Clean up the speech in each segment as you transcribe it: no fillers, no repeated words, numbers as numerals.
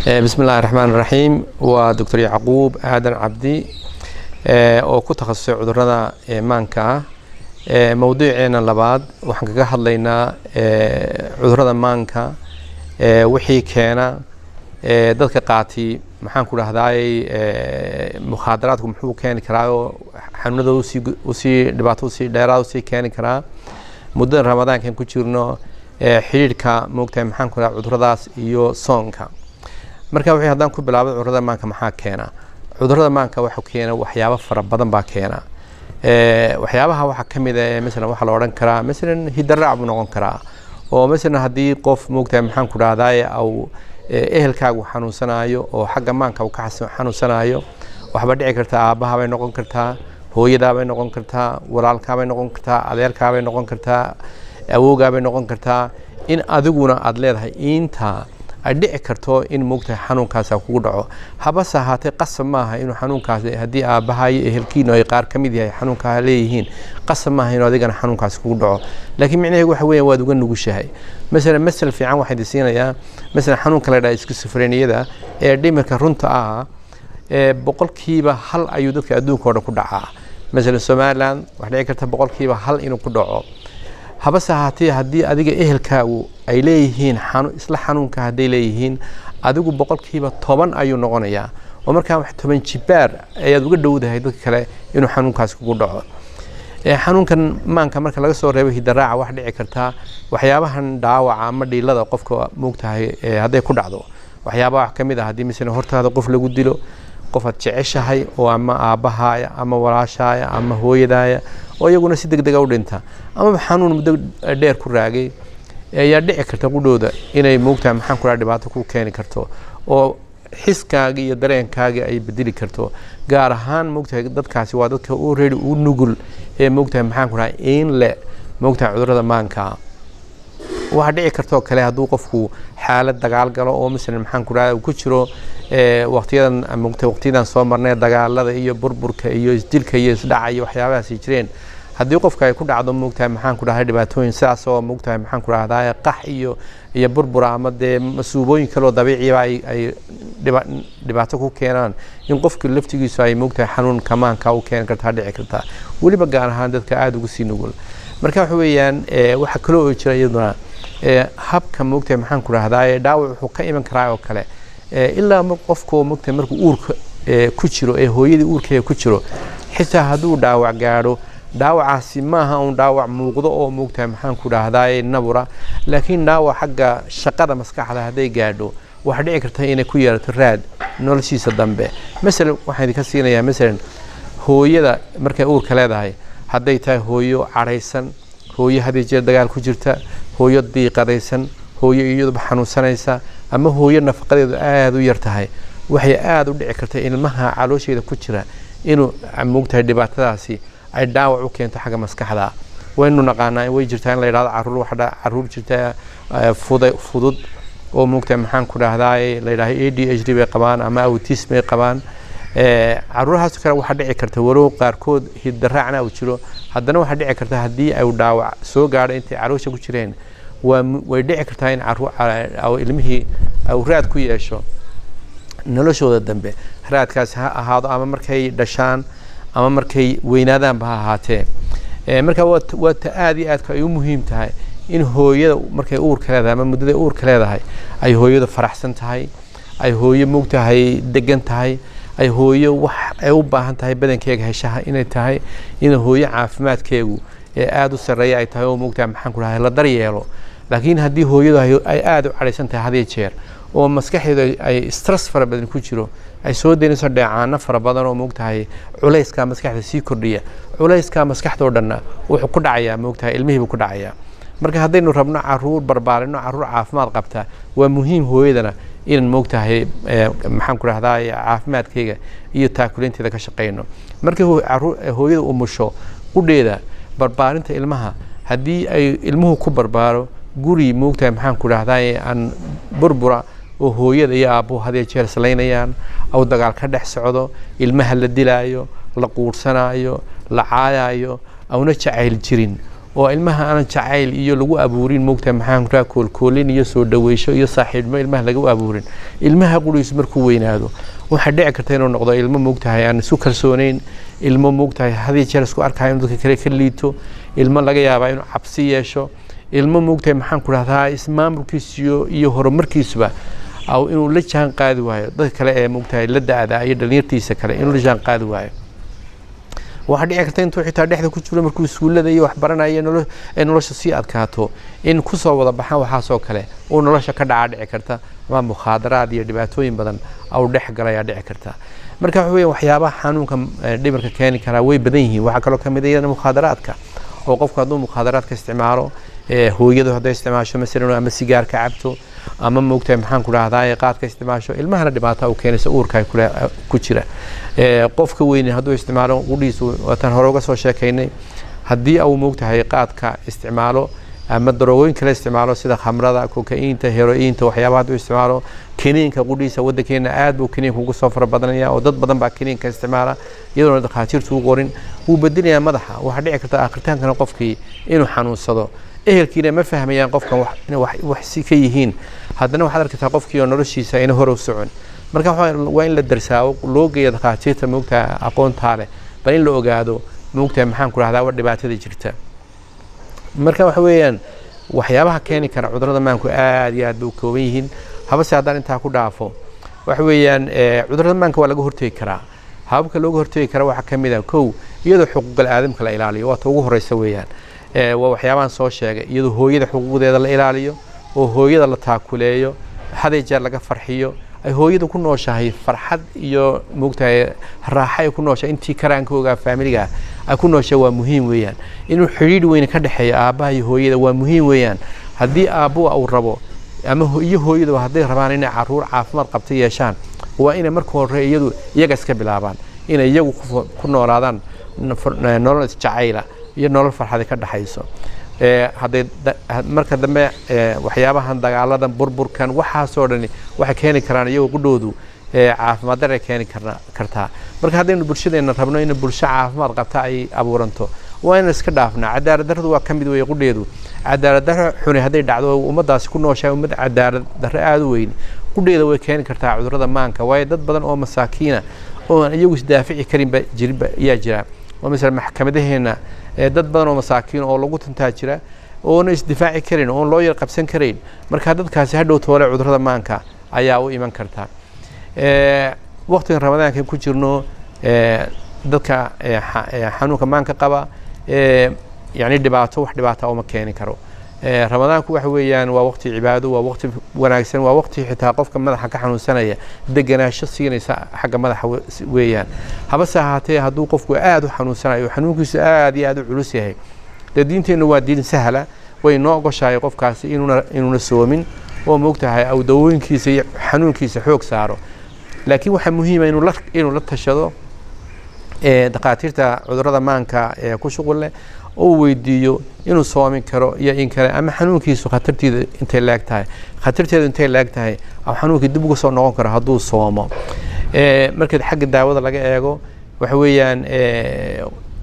Bismi illahi raxmaan raxiim. Waa Doctor Yacquub Aadan Cabdi oo ku takhasusay cudurada maanka ah. Mowduuceena labaad waxaan kaga hadlaynaa cudurada maanka, wixii keena, dadka qaati, maxaan ku dhahdaayey, mukhaadaraadku muxuu keeni karaa oo xanuunada usii dhibaato usii dheeraad usii keeni karaa muddada Ramadaankan ku jirno, xidhiidhka, moogtahay, maxaan ku dhaha, cuduradaas iyo soonka. Marka wixii haddaan ku bilaabo, cudurada maanka maxaa keena? Cudurada maanka waxa keena waxyaabo fara badan baa keena. Waxyaabaha waxaa ka mid ah, masalan, waxaa la odhan karaa, masalan, hidaraac buu noqon karaa, oo masalan haddii qof, moogtahay, maxaan ku dhahdaay, au ehelkaagu xanuunsanaayo oo xagga maanka uu ka xanuunsanaayo, waxba dhici karta aabbaha bay noqon kartaa, hooyadaabay noqon kartaa, walaalkaabay noqon kartaa, adeerkaabay noqon kartaa, awowgaabay noqon kartaa, in adiguna aada leedahay intaa ay dhici karto in, moogtahay, xanuunkaasi kugu dhaco. Habase ahaatee, qasab maaha inuu xanuunkaasi, haddii aabbaha iyo ehelkiinu ay qaar ka mid yahay xanuunkaa leeyihiin, qasab maaha inuu adigana xanuunkaasi kugu dhaco, laakiin micnaheedu waxa weeyaan waad uga nugushahay. Masalan, masal fiican waxaan idin siinayaa, masalan, xanuunka la dhaha schizophrenia-da ee dhimirka runta ah, ee 1% ayuu dadka adduunka oo dhan ku dhacaa. Masalan, Somaliland waxaa dhici karta 1% inuu ku dhaco. Habase ahaatee, haddii adiga ehelkaagu ay leeyihiin isla xanuunka hadday leeyihiin, adigu 10% ayuu noqonayaa, oo markaa wax 10 jibaar ayaad uga dhowdahay dadka kale inuu xanuunkaasi kugu dhaco. Xanuunkan maanka marka laga soo reebo hidaraaca, wax dhici kartaa waxyaabahan dhaawaca ama dhiilada qofka, moogtahay, hadday ku dhacdo. Waxyaabaha wax ka mid ah, haddii masalan hortaada qof lagu dilo, qof aad jeceshahay oo ama aabbahaaya ama walaashaaya ama hooyadaaya, oo iyaguna si deg dega u dhinta amaba xanuun muddo dheer ku raagay, ayaa dhici karta qudhooda inay, moogtahay, maxaan ku dhaha, dhibaato ku keeni karto oo xiskaagii iyo dareenkaagii ay bedeli karto. Gaar ahaan, moogtahay, dadkaasi waa dadka already u nugul ee, moogtahay, maxaan ku dhaha, in le, moogtahay, cudurada maanka. Waxaa dhici kartoo kale hadduu qofku xaalad dagaal galo oo, masalan, maxaan ku dhaha, uu ku jiro waqtiyadan, moogtahay, waqtiyadan soo marnay dagaalada iyo burburka iyo isdilka iyo isdhaca iyo waxyaabahaasi jireen, haddii qofka ay ku dhacdo, moogtahay, maxaan ku dhahay, dhibaatooyin sidaas oo, moogtahay, maxaan ku dhahdaa, qax iyo burbura ama dee masuubooyin kale oo dabiiciba ay dhibaato ku keenaan, in qofka laftigiisu ay, moogtahay, xanuunka maanka u keeni kartaa dhici kartaa, weliba gaar ahaan dadka aada ugu sii nugul. Marka waxa weeyaan, waxaa kaloo oo jira iyaduna habka, moogtahay, maxaan ku dhahdaa, dhaawac wuxuu ka iman karaa oo kale ilaa qofku, moogtahay, markuu uurka ku jiro ee hooyadii uurkeeda ku jiro, xitaa hadduu dhaawac gaadho, dhaawacaasi maaha un dhaawac muuqdo oo, moogtahay, maxaan ku dhahdaa, nabura, laakiin dhaawac xagga shaqada maskaxda hadday gaadho, waxaa dhici karta inay ku yeelato raad noloshiisa dambe. Masalan, waxaan idinka siinayaa, masalan, hooyada markay uurka leedahay, hadday tahay hooyo cadhaysan, hooyo had iyo jeer dagaal ku jirta, hooyo diiqadaysan, hooyo iyaduba xanuunsanaysa, ama hooyo nafaqadeedu aada u yar tahay, waxay aada u dhici karta ilmaha caloosheeda ku jira inuu, moogtahay, dhibaatadaasi ay dhaawac u keento xagga maskaxda. Waynu naqaanaa, way jirtaa in la yidhahdo caruur waxa caruur jirta fuda fudud oo, moogtahay, maxaan ku dhahdaay, la yidhahdo ADHD bay qabaan ama autism bay qabaan. Caruurahaas kale waxaa dhici karta, walow qaarkood hidaraacna uu jiro, haddana waxaa dhici karta haddii ay dhaawac soo gaadho intay caloosha ku jireen, waa way dhici kartaa in caruur ilmihii uu raad ku yeesho noloshooda dambe. Raadkaasi ha ahaado ama markay dhashaan ama markay weynaadaanba ha ahaatee. Marka waa ta aada iyo aadka ay u muhiim tahay in hooyada markay uurka leedahay ama muddada uurka leedahay ay hooyadu faraxsan tahay, ay hooyo, moogtahay, degan tahay, ay hooyo wax ay u baahan tahay badankeega heshaha inay tahay, in hooyo caafimaadkeegu ee aada u sarreeya ay tahay oo, moogtahay, maxaan ku dhahay, la daryeelo. Laakiin haddii hooyadu ay aada u cadhaysan tahay had iyo jeer oo maskaxdeedu ay stress fara badan ku jiro, ay soo daynayso dheecaano fara badan oo, moogtahay, culayskaa maskaxda sii kordhiya, culayskaa maskaxdoo dhanna wuxuu ku dhacayaa, moogtahay, ilmihii buu ku dhacayaa. Marka haddaynu rabno caruur barbaarino, caruur caafimaad qabta, waa muhiim hooyadana inaan, moogtahay, maxaan ku dhahdaa, caafimaadkeyga iyo taakuleynteeda ka shaqeyno. Markii hooyada umusho qudheeda, barbaarinta ilmaha, haddii ay ilmuhu ku barbaaro guri, moogtahay, maxaan ku dhahdaa, aan burbura oo hooyada iyo aabbuhu had iyo jeer islaynayaan aw dagaal ka dhex socdo, ilmaha la dilaayo, la quursanaayo, la caayaayo, awna jacayl jirin oo Oo ilmaha aanan jacayl iyo lagu abuurin, moogtahay, maxaan ku rahaa, koolkoolin iyo soo dhaweysho iyo saaxiibnimo ilmaha lagu abuurin, ilmaha qurigiisu markuu weynaado waxaa dhici karta inuu noqdo ilmo, moogtahay, aan isu kalsoonayn, ilmo, moogtahay, had iyo jeer isku arkayo inuu dadka kale ka liito, ilmo laga yaabaa inuu cabsi yeesho, ilmo, moogtahay, maxaan ku rahdaa, ismaamulkiisu iyo horumarkiisuba aw inuu la jaan qaadi waayo dadka kale ee, moogtahay, la da'da iyo dhalinyartiisa kale inuu la jaan qaadi waayo. Waxaa dhici karta intuu xitaa dhexda ku jiro, markuu iskuullada iyo wax baranayo, ay nolosha sii adkaato, in kusoo wada baxaan waxaasoo kale, uu nolosha ka dhacaa dhici karta, ama mukhaadaraad iyo dhibaatooyin badan au dhex galayaa dhici karta. Marka waxa weya, waxyaabaha xanuunka dhimirka keeni karaa way badan yihiin. Waxaa kaloo kamid ah iyadana mukhaadaraadka, oo qofku hadduu mukhaadaraadka isticmaalo, hooyadu hadday isticmaasho masalan, ama sigaarka cabto, ama, moogtahay, maxaan ku dhahdaa, qaadka isticmaasho, ilmahana dhibaata u keenaysa uurka ku jira. Qofka weyne hadduu isticmaalo qudhiisu, waataan hore uga soo sheekaynay, haddii uu, moogtahay, qaadka isticmaalo ama daroogooyin kale isticmaalo sida khamrada, kokainta, herointa, waxyaabaha hadduu isticmaalo, kiniinka qudhiisa, waddankeena aad buu kiniinka ugu soo fara badanaya oo dad badan baa kiniinka isticmaala iyadoona dhakhaatiirtu u qorin. Wuu bedelayaa madaxa. Waxaa dhici karta akhritaankana qofkii inuu xanuunsado, ehelkiina ma fahmayaan qofkan inay wax si ka yihiin. Haddana waxaad arkaysaa qofkii oo noloshiisa ayna hore u socon. Marka waa in la darsaawo, loo geeyo dhakhaatiirta, moogtahay, aqoontaa leh, bal in la ogaado, moogtahay, maxaan ku rahdaa, wa dhibaatada jirta. Marka waxa weeyaan, waxyaabaha keeni kara cudurrada maanku aad iyo aad bay u kooban yihiin. Habase haddaan intaa ku dhaafo, waxa weeyaan, cudurrada maanka waa laga hortegi karaa. Hababka looga hortegi kara waxaa ka mid ah, kow, iyadoo xuquuqal aadamka la ilaaliyo, waa ta ugu horeysa weeyaan. Waa waxyaabahan soo sheegay, iyadoo hooyada xuquuqdeeda la ilaaliyo oo hooyada la taakuleeyo, had iyo jeer laga farxiyo, ay hooyadu ku nooshahay farxad iyo, moogtahay, raaxa ay ku nooshahay intii karaankooga faamiliga ay ku nooshahay, waa muhiim weeyaan. Inuu xidhiidh weyn ka dhexeeyo aabbaha iyo hooyada waa muhiim weeyaan. Haddii aabbuhu uu rabo ama iyo hooyaduba hadday rabaan inay caruur caafimaad qabta yeeshaan, waa inay marka hore iyadu iyaga iska bilaabaan inay iyagu ku noolaadaan nolol isjacayla iyo nolol farxadi ka dhexayso. Hadday marka dambe waxyaabahan dagaaladan, burburkan, waxaasoo dhani waxay keeni karaan iyagoo qudhoodu caafimaad darray keeni kartaa. Marka haddaynu bulshadeena rabno in bulsho caafimaad qabta ay abuuranto, waa inaan iska dhaafnaa. Cadaalad darradu waa ka mid weeye qudheedu. Cadaalad darro xuni hadday dhacdo oo ummaddaasi ku nooshahay ummad cadaalad darro aada u weyn, qudheeda way keeni kartaa cudurrada maanka, waayo dad badan oo masaakiina oo aan iyagu isdaafici karinba jirinba ayaa jira. Oo masala maxkamadaheena dad badan oo masaakiin oo lagu tuntaa jira oona isdifaaci karin, oon loo yar qabsan karayn. Marka dadkaasi hadhow toole cudurrada maanka ayaa u iman karta. Waqtigan Ramadaanka ku jirno, dadka xanuunka maanka qaba, yacni dhibaato, wax dhibaata uma keeni karo. Ramadaanku waxa weeyaan waa waqti cibaado, waa waqti wanaagsan, waa waqti xitaa qofka madaxa ka xanuunsanaya deganaansho siinaysa xagga madaxa weeyaan. Habase ahaatee, hadduu qofku aada u xanuunsanayo, xanuunkiisu aada iyo aada u culus yahay, dee diinteennu waa diin sahla, way noo ogoshahay qofkaasi inuuna soomin oo, moogtahay, aw dawooyinkiisa iyo xanuunkiisa xoog saaro. Laakiin waxaa muhiima inuu la tashado dhakhaatiirta cudurrada maanka ee ku shuqul leh oo weydiiyo inuu soomi karo iyo in kale, ama xanuunkiisu khatartiida intay leeg tahay, khatarteedu intay leeg tahay, ama xanuunkii dib uga soo noqon karo hadduu soomo. Marka xagga daawada laga eego, waxa weeyaan,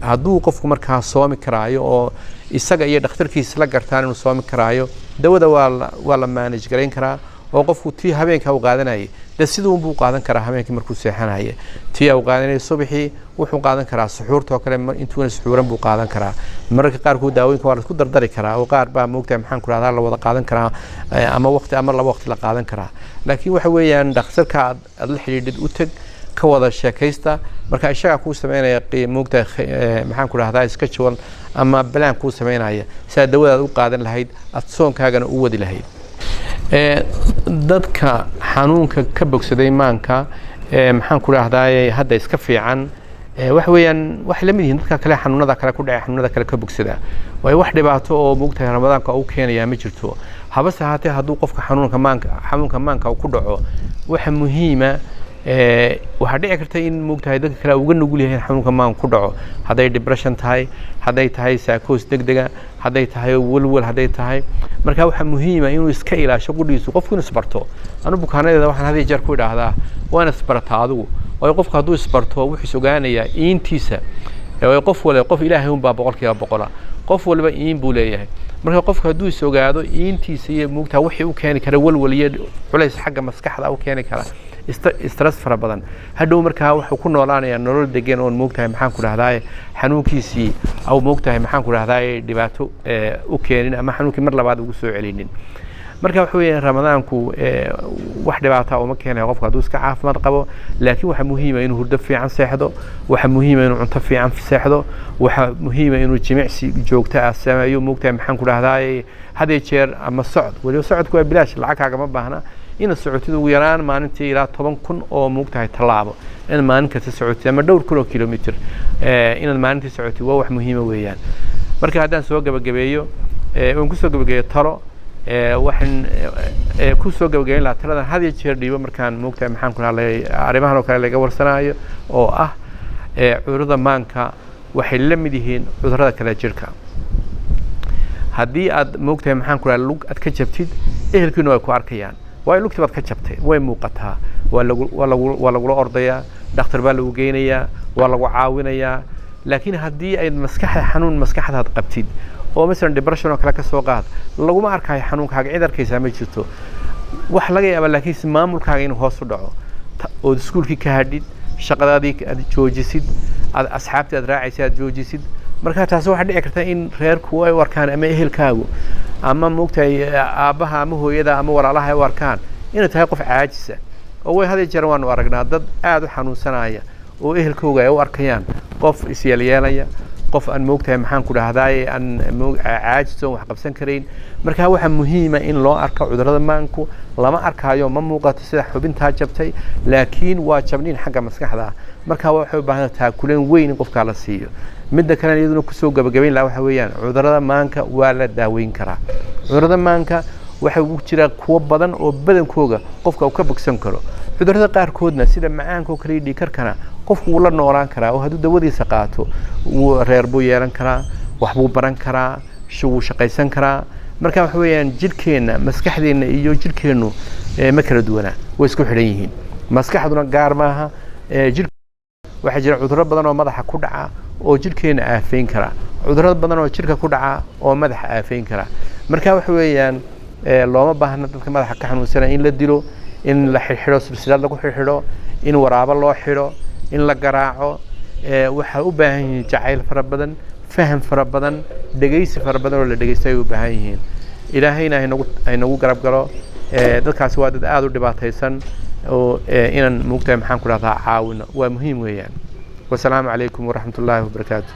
hadduu qofku markaa soomi karaayo oo isaga iyo dhakhtarkiisa la gartaan inuu soomi karaayo, dawada waa la manage garayn karaa, oo qofku tii habeenka u qaadanayay dee siduunbuu qaadan karaa habeenkii markuu seexanaya. Tii uu qaadanayay subaxii wuxuu qaadan karaa suxuurta oo kale, intuuna suxuuran buu qaadan karaa. Mararka qaarkood daawooyinka waa la isku dardari karaa, oo qaar baa, moogtahay, maxaan ku rahdaa, la wada qaadan karaa, ama waqti ama laba waqti la qaadan karaa. Laakiin waxa weeyaan, dhakhtarka aad la xidhiidhid u teg, ka wada sheekaysta. Marka isagaa kuu sameynaya, moogtahay, maxaan ku rahdaa, schedule ama plan kuu sameynaya sidaad dawadaad u qaadan lahayd, aad soonkaagana u wadi lahayd. Dadka xanuunka ka bogsaday maanka, maxaan ku rahdaa, hadda iska fiican, waxa weeyaan waxay la mid yihiin dadka kale xanuunada kale ku dhacay, xanuunada kale ka bogsada, waayo wax dhibaato oo, moogtahay, Ramadaanka u keenayaa ma jirto. Habase ahaatee, hadduu qofka xanuunka maanka uu ku dhaco, waxa muhiima, waxaa dhici karta in, moogtahay, dadka kale uga nugul yahay in xanuunka maanka ku dhaco, hadday depression tahay, hadday tahay psychosis degdega, hadday tahay walwal, hadday tahay. Marka waxaa muhiima inuu iska ilaasho qudhiisu, qofku inuu isbarto. Anu bukaanadeeda waxaan had iyo jeer ku idhaahdaa, waana isbarataa adigu, waayo qofku hadduu isbarto wuxuu is ogaanayaa iintiisa. Waayo qof wale, qof Ilaahay unbaa 100%. Qof waliba iin buu leeyahay. Marka qofku hadduu is ogaado iintiisa iyo muugtaa wixii u keeni kara walwal iyo culays xagga maskaxda u keeni kara stress fara badan, hadhow markaa wuxuu ku noolaanayaa nolol degan oon moogtahay, maxaan ku dhahdaye, xanuunkiisii au moogtahay, maxaan ku dhahdaye, dhibaato u keenin ama xanuunkii mar labaad ugu soo celinin. Marka waxa weeyaan, Ramadaanku wax dhibaata uma keenayo qofku hadduu iska caafimaad qabo, laakiin waxaa muhiima inuu hurdo fiican seexdo, waxaa muhiima inuu cunto fiican seexdo, waxaa muhiima inuu jimicsi joogto ah sameeyo, moogtahay, maxaan ku dhahdaye, had iyo jeer ama socod. Weliba socodku waa bilaash, lacag kaagama baahna. Inaad socotid ugu yaraan maalintii ilaa 10,000 oo moogtahay tallaabo inaad maalin kasta socotid ama dhowr kun oo kilomitr inaad maalintii socotid waa wax muhiima weeyaan. Marka haddaan soo gabagabeeyo, waan kusoo gabagabeeyo talo, waxaan ku soo gabagabeyn lahaa taladan had iyo jeer dhiibo markaan moogtahay, maxaan ku dhahay, arrimahan oo kale laga warsanaayo, oo ah cudurrada maanka waxay la mid yihiin cudurrada kale jirka. Haddii aad moogtahay, maxaan ku dhahay, lug aad ka jabtid, ehelkiina way ku arkayaan, waayo lugtii baad ka jabtay, way muuqataa, waa lagula ordayaa, dhakhtar baa lagu geynayaa, waa lagu caawinayaa. Laakiin haddii ay maskaxda xanuun maskaxdaad qabtid oo masalan depression oo kale ka soo qaad, laguma arkayo xanuunkaaga, cid arkaysaa ma jirto. Waxa laga yaabaa laakiinse maamulkaaga inuu hoos u dhaco, ood iskuulkii ka hadhid, shaqadaadii aad joojisid, aad asxaabtii aad raacaysa aad joojisid. Marka taasi waxaa dhici karta in reerku ay u arkaan ama ehelkaagu ama moogtahay aabbaha ama hooyada ama walaalaha ay u arkaan inay tahay qof caajisa. Oo way had iyo jeer waanu aragnaa dad aada u xanuunsanaya oo ehelkooga ay u arkayaan qof isyeelyeelaya, qof aan moogtahay, maxaan ku dhahdaye, aan caajis oon wax qabsan karayn. Marka waxaa muhiima in loo arko cudurrada maanku lama arkaayo, ma muuqato sida xubintaa jabtay, laakiin waa jabniin xagga maskaxda ah. Marka waxay u baahan taakuleen weyn in qofkaa la siiyo. Midda kalena iyaduna kusoo gabagabayn lahaa waxa weeyaan, cudurrada maanka waa la daaweyn karaa. Cudurrada maanka waxaa ugu jira kuwo badan oo badankooga qofka uu ka bogsan karo. Cudurrada qaarkoodna sida macaanka oo kale iyo dhiigkarkana qofku wuu la noolaan karaa, oo hadduu dawadiisa qaato wuu reer buu yeelan karaa, wax buu baran karaa, wuu shaqaysan karaa. Marka waxa weeyaan, jidhkeenna, maskaxdeenna iyo jidhkeennu ma kala duwanaa, way isku xidhan yihiin. Maskaxduna gaar maaha jidh. Waxaa jira cudurro badan oo madaxa ku dhaca oo jidhkeenna aafeyn kara, cudurro badan oo jidhka ku dhaca oo madaxa aafeyn kara. Marka waxa weeyaan, looma baahna dadka madaxa ka xanuunsanaya in la dilo, in la xidhxidho, silsilad lagu xidhxidho, in waraabo loo xidho, in la garaaco. Waxay u baahan yihiin jacayl fara badan, faham fara badan, dhegeysi fara badan oo la dhegeysto ay u baahan yihiin. Ilaahayna haynagu garab galo. Dadkaasi waa dad aada u dhibaataysan oo inaan moogtahay, maxaan ku dhahdaa, caawino waa muhiim weeyaan. Wasalaamu calaykum waraxmat ullaahi wabarakaatu.